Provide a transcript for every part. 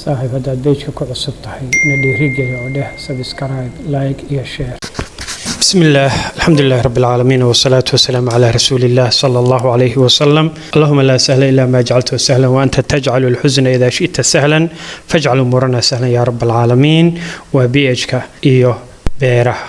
Saaxiib, haddaad page-ka ku cusub tahay, na dhiirigeli oo dheh subscribe, like iyo share. بسم الله، الحمد لله رب العالمين، والصلاة والسلام على رسول الله صلى الله عليه وسلم. اللهم لا سهل إلا ما جعلته سهلا، وأنت تجعل الحزن إذا شئت سهلا، فاجعل أمورنا سهلا يا رب العالمين. Waa pH-ka iyo beeraha,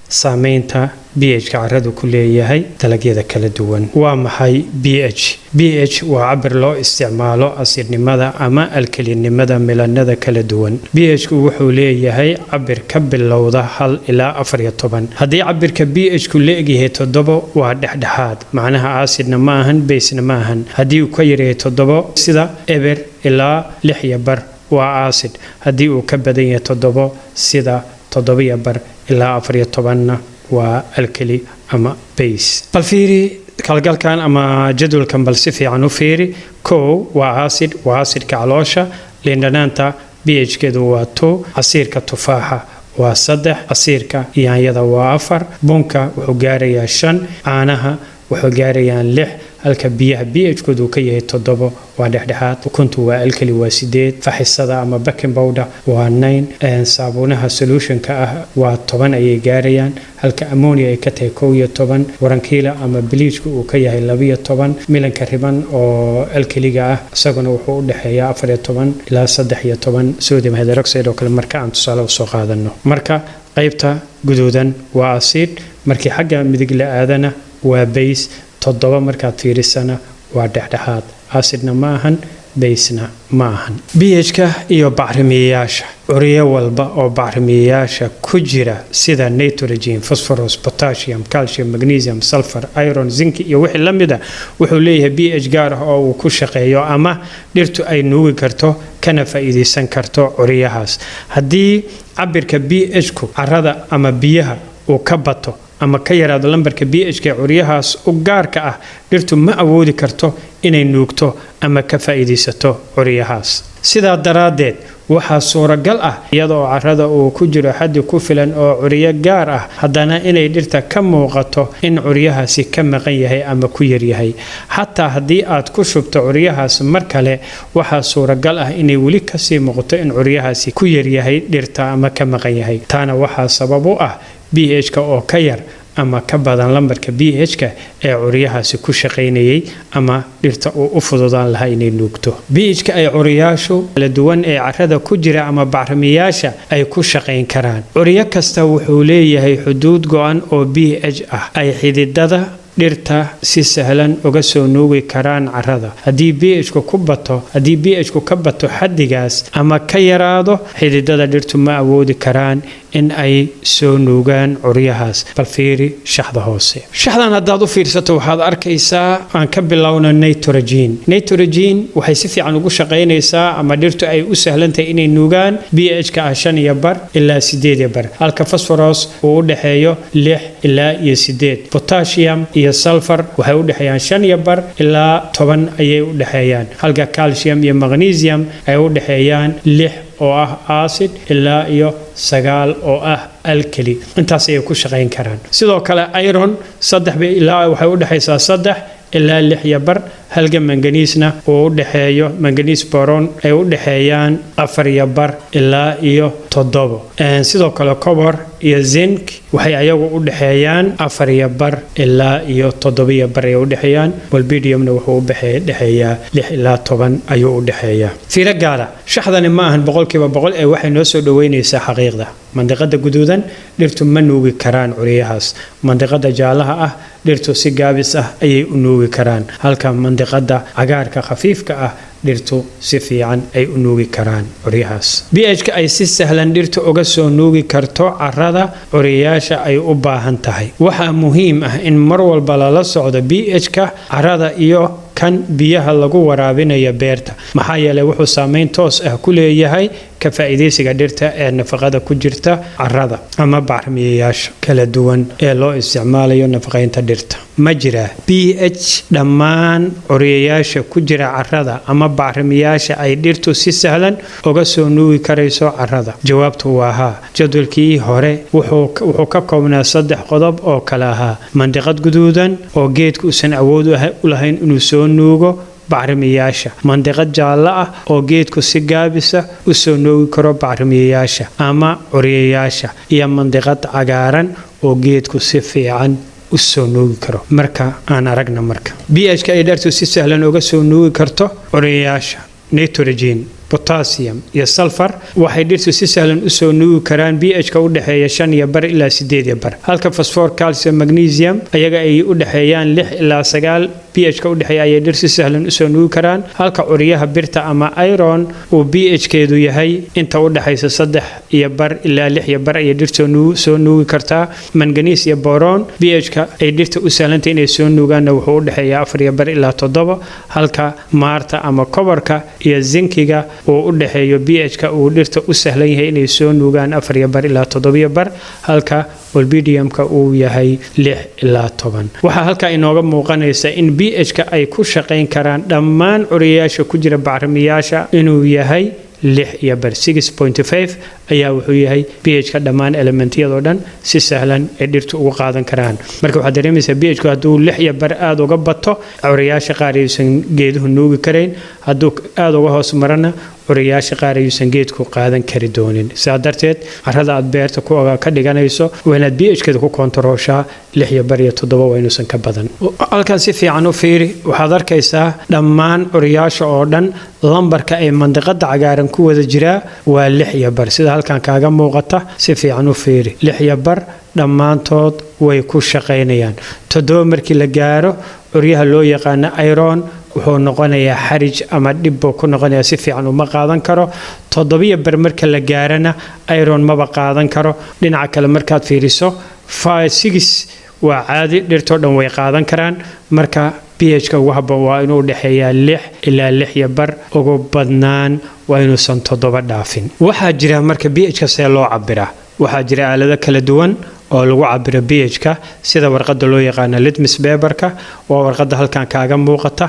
saameynta pH-ka carradu ku leeyahay dalagyada kala duwan. Waa maxay pH? pH waa cabir loo isticmaalo asiidnimada ama alkalinimada milanada kala duwan. pH-ku wuxuu leeyahay cabir ka bilowda 1 ilaa 14. Haddii cabirka pH-ku la egyahay 7, waa dhexdhexaad, macnaha asidna ma ahan, base-na ma ahan. Haddii uu ka yaryahay 7, sida 0 ilaa 6.5, waa acid. Haddii uu ka badan yahay 7, sida 7.5 ilaa 14-na, waa alkali ama base. Bal fiiri kalgalkan ama jadwalkan, bal si fiican u fiiri. Kow waa acid, waa acidka caloosha. Liindhanaanta pH-keedu waa 2, casiirka tufaaxa waa 3, casiirka yaanyada waa 4, bunka wuxuu gaarayaa 5, caanaha wuxuu gaarayaan 6, halka biyaha pH-koodu uu ka yahay 7, waa dhexdhexaad. Ukuntu waa alkali, waa 8. Faxisada ama baking powder waa 9. Saabuunaha solutionka ah waa 10 ayay gaarayaan, halka ammonia ay ka tahay 11. Warankiila ama bleachka uu ka yahay 12. Milanka riban oo alkaliga ah isaguna wuxuu u dhexeeyaa 14 ilaa 13, sodium hydroxide oo kale marka aan tusaale usoo qaadano. Marka qaybta guduudan waa acid, markii xagga midig la aadana waa base. 7 markaad fiirisana waa dhexdhexaad, acidna ma ahan, base-na ma ahan. pH-ka iyo bacrimiyeyaasha. Curiyo walba oo bacrimiyeyaasha ku jira, sida nitrogen, phosphorus, potassium, calcium, magnesium, sulfur, iron, zinc iyo wixii la mid a, wuxuu leeyahay pH gaar ah oo uu ku shaqeeyo ama dhirtu ay nuugi karto kana faa'iidaysan karto curiyahaas. Haddii cabirka pH-ku carrada ama biyaha uu ka bato ama ka yaraado lambarka pH-ka curyahaas u gaarka ah, dhirtu ma awoodi karto inay nuugto ama ka faa'iidaysato curyahaas. Sidaa daraaddeed, waxaa suuragal ah, iyadoo carrada uu ku jiro xaddi ku filan oo curyo gaar ah, haddana inay dhirta ka muuqato in curyahaasi ka maqan yahay ama ku yaryahay. Xataa haddii aad ku shubto curyahaas mar kale, waxaa suuragal ah inay weli kasii muuqato in curyahaasi ku yaryahay dhirta ama ka maqan yahay. Taana waxaa sabab u ah pH-ka oo ka yar ama ka badan lambarka pH-ka ee curyahaasi ku shaqaynayay ama dhirta uu u fududaan lahaa inay nuugto. pH-ka ay curiyaashu kala duwan ee carrada ku jira ama bacrimiyaasha ay ku shaqayn karaan. Curyo kasta wuxuu leeyahay xuduud go-an oo pH ah ay xididada dhirta si sahlan uga soo nuugi karaan carrada. Haddii pH-ku ku bato, haddii pH-ku ka bato xaddigaas ama ka yaraado, xididada dhirtu ma awoodi karaan in ay soo nuugaan curyahaas. Bal fiiri shaxda hoose. Shaxdan haddaad u fiirsato, waxaad arkaysaa, aan ka bilowna nitrogen. Nitrogen waxay si fiican ugu shaqaynaysaa ama dhirtu ay u sahlantahay inay nuugaan pH-ka ah 5.5 ilaa 8.5, halka phosphorus uu u dhexeeyo 6 ilaa iyo 8. Potassium iyo sulfur waxay u dhexeeyaan 5.5 ilaa 10 ayay u dhexeeyaan, halka calcium iyo magnesium ay u dhexeeyaan 6 oo ah acid ilaa iyo 9 oo ah alkali. Intaas ayay ku shaqayn karaan. Sidoo kale iron 3 ilaa waxay u dhexaysaa 3 ilaa 6.5, halka manganiisna uu u dhexeeyo, manganiis boron ay u dhexeeyaan 4.5 ilaa iyo 7. Sidoo kale copper iyo zinc waxay ayagu u dhexeeyaan 4.5 ilaa iyo 7.5 ay u dhexeeyaan. Molybdenumna wuxuu u dhexeeyaa 6 ilaa 10 ayuu u dhexeeyaa. Fiiro gaara: shaxdani ma ahan 100% ee waxay noo soo dhoweynaysaa xaqiiqda. Mandiqada guduudan dhirtu ma nuugi karaan curyahaas. Mandiqada jaalaha ah dhirtu si gaabis ah ayay u nuugi karaan, halka mandiqada cagaarka khafiifka ah dhirtu si fiican ay u nuugi karaan curyahaas. pH-ka ay si sahlan dhirtu uga soo nuugi karto carrada curiyaasha ay u baahan tahay. Waxaa muhiim ah in mar walba lala socdo pH-ka carrada iyo kan biyaha lagu waraabinayo beerta, maxaa yeelay wuxuu saameyn toos ah ku leeyahay ka faa'iidaysiga dhirta ee nafaqada ku jirta carrada ama bacrimiyeyaasha kala duwan ee loo isticmaalayo nafaqaynta dhirta. Ma jiraa pH dhammaan curiyayaasha ku jira carrada ama bacrimiyaasha ay dhirtu si sahlan uga soo nuugi karayso carrada? Jawaabtu waa haa. Jadwalkii hore wuxuu ka koobnaa saddex qodob oo kale ahaa: mandiqad guduudan oo geedku uusan awood u lahayn inuu soo nuugo. Bacrimiyaasha mandiqad jaallo ah oo geedku si gaabisa u soo nuugi karo bacrimiyayaasha ama curiyayaasha, iyo mandiqad cagaaran oo geedku si fiican u soo nuugi karo. Marka aan aragna marka pH-ka ay dhirtu si sahlan uga soo nuugi karto curiyayaasha: nitrogen, potassium iyo sulfur waxay dhirtu si sahlan usoo nuugi karaan pH-ka u dhexeeya 5.5 ilaa 8.5, halka phosphor, calcium, magnesium ayaga ay u dhexeeyaan 6 ilaa 9. pH-ka u dhexeeya ayay dhirtu si sahlan usoo nuugi karaan, halka curiyaha birta ama iron uu pH-keedu yahay inta u dhexaysa 3.5 ilaa 6.5 ayay dhirtu soo nuugi kartaa. Manganese iyo boron pH-ka ay dhirta u sahlantay inay soo nuugaanna wuxuu u dhexeeyaa 4.5 ilaa 7, halka maarta ama copper-ka iyo zinc-iga uu u dhexeeyo pH-ka uu dhirta u sahlan yahay inay soo nuugaan 4.5 ilaa 7.5, halka molybdenum-ka uu yahay 6 ilaa 10. Waxaa halkaa inooga muuqanaysa in pH-ka ay ku shaqayn karaan dhammaan curiyayaasha ku jira bacrimiyaasha inuu yahay 6.5. 6.5 ayaa wuxuu yahay pH-ka dhammaan element-iyadoo dhan si sahlan ay dhirtu ugu qaadan karaan. Marka waxaad dareemaysaa pH-ku hadduu 6.5 aada uga bato, curiyaasha qaar ayuusan geeduhu nuugi karayn. Hadduu aada uga hoos marana, curiyaasha qaar ayuusan geedku qaadan kari doonin. Sidaa darteed, carrada aad beerta ku ka dhiganayso waa inaad pH-keeda ku kontarooshaa 6.5 iyo 7, waa inuusan ka badan. Halkan si fiican u fiiri. Waxaad arkaysaa dhammaan curiyaasha oo dhan lambarka ay mandiqada cagaaran ku wada jiraa waa 6.5, sida halkan kaaga muuqata. Si fiican u fiiri, 6.5 dhammaantood way ku shaqaynayaan. 7 markii la gaaro, curyaha loo yaqaano iron wuxuu noqonayaa xarij ama dhib buu ku noqonayaa, si fiican uma qaadan karo. 7.5 marka la gaarana, iron maba qaadan karo. Dhinaca kale markaad fiiriso, 6 waa caadi, dhirtoo dhan way qaadan karaan. Marka pH-ka ugu habboon waa inuu dhexeeyaa 6 ilaa 6.5, ugu badnaan waa inuusan 7 dhaafin. Waxaa jira marka pH-ka see loo cabiraa? Waxaa jira aalado kala duwan oo lagu cabiro pH-ka, sida warqadda loo yaqaano litmus paper-ka, waa warqadda halkan kaaga muuqata.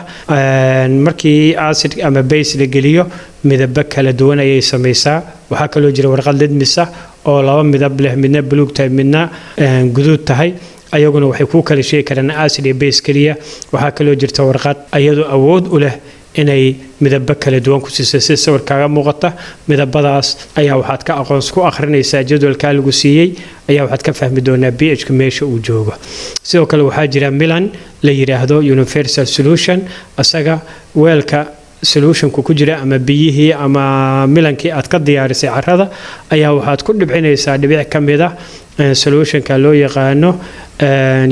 Markii acid ama base la geliyo, midabo kala duwan ayay samaysaa. Waxaa kaloo jira warqad litmus ah oo laba midab leh, midna buluug tahay, midna guduud tahay. Ayaguna waxay kuu kala sheegi karaan acid iyo base keliya. Waxaa kaloo jirta warqad ayadoo awood u leh inay midabo kala duwan ku siiso, sida sawirkaaga muuqata. Midabadaas ayaa waxaad ka aqoons ku akhrinaysaa jadwalkaa lagu siiyey, ayaa waxaad ka fahmi doonaa pH-ka meesha uu joogo. Sidoo kale waxaa jira milan la yidhaahdo universal solution. Isaga weelka solution-ku ku jira ama biyihii ama milankii aad ka diyaarisay carrada ayaa waxaad ku dhibcinaysaa dhibic ka mid ah solution-ka loo yaqaano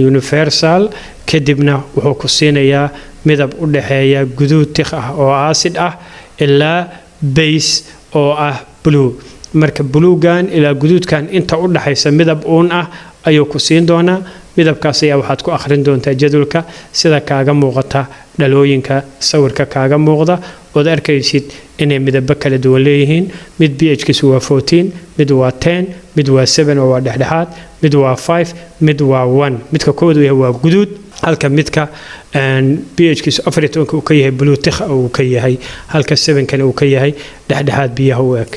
universal. Kadibna wuxuu ku siinayaa midab u dhexeeya guduud thick ah oo acid ah ilaa base oo ah blue. Marka buluugan ilaa guduudkan inta u dhexaysa midab uun ah ayuu ku siin doonaa. Midabkaas ayaa waxaad ku akhrin doontaa jadwalka sida kaaga muuqata, dhalooyinka sawirka kaaga muuqda, ood arkaysid inay midabo kala duwan leeyihiin. Mid pH-kiisu waa 14, mid waa 10, mid waa 7 oo waa dhexdhexaad, mid waa 5, mid waa 1. Midka koowaad uu yahay waa guduud, halka midka pH-kiisu 14-ka uu ka yahay blue thick uu ka yahay, halka 7-kana uu ka yahay dhexdhexaad biyaha u eg.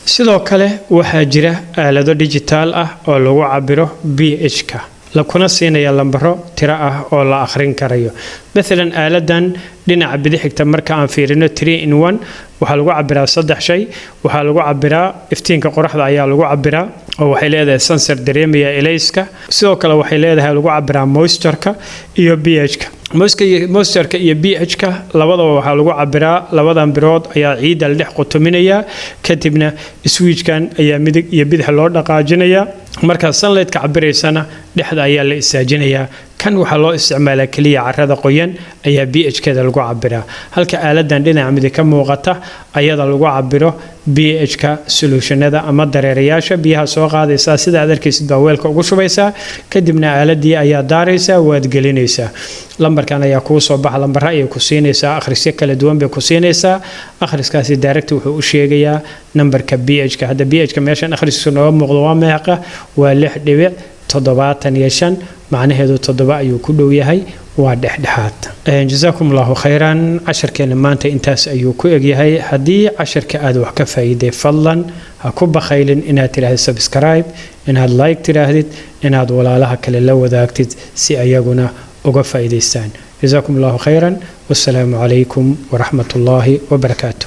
Sidoo kale waxaa jira aalado digital ah oo lagu cabiro pH-ka, lakuna siinaya lambaro tiro ah oo la akhrin karayo. Maalan aaladan dhinaca bidixigta marka aan fiirino, 3 in 1, waxaa lagu cabiraa saddex shay. Waxaa lagu cabiraa iftiinka qoraxda ayaa lagu cabiraa, oo waxay leedahay sensor dareemaya elayska. Sidoo kale waxay leedahay lagu cabiraa moisture-ka iyo pH-ka. Moisture-ka iyo pH-ka labadaba waxaa lagu cabiraa labadan birood ayaa ciidda la dhex qotominayaa, kadibna switch-kan ayaa midig iyo bidix loo dhaqaajinayaa. Markaad sunlight-ka cabiraysana, dhexda ayaa la istaajinayaa. Kan waxaa loo isticmaalaa keliya carrada qoyan ayaa pH-keeda lagu cabiraa, halka aaladan dhinaca midig ka muuqata ayada lagu cabiro pH-ka solution-ada ama dareerayaasha. Biyaha soo qaadaysaa, sida aad arkaysid baa weelka ugu shubaysaa, kadibna aaladii ayaa daaraysaa, waad gelinaysaa. Lambarkan ayaa kuu soo baxa. Lambara ayay ku siinaysaa, akhrisyo kala duwan bay ku siinaysaa. Akhriskaasi direct wuxuu u sheegayaa nambarka pH-ka. Hadda pH-ka meeshan akhriskiisu nooga muuqdo waa meeqa? Waa 6.75, macnaheedu 7 ayuu ku dhow yahay, waa dhexdhexaad. Jazaakum Allahu khayran. Casharkeena maanta intaas ayuu ku egyahay. Haddii casharka aad wax ka faa'iiday, fadlan ha ku bakhaylin inaad tidhaahdid subscribe, inaad like tidhaahdid, inaad walaalaha kale la wadaagtid si ayaguna uga faa'iidaystaan. Jazaakum Allahu khayran, wassalaamu calaykum waraxmat ullaahi wabarakaatu.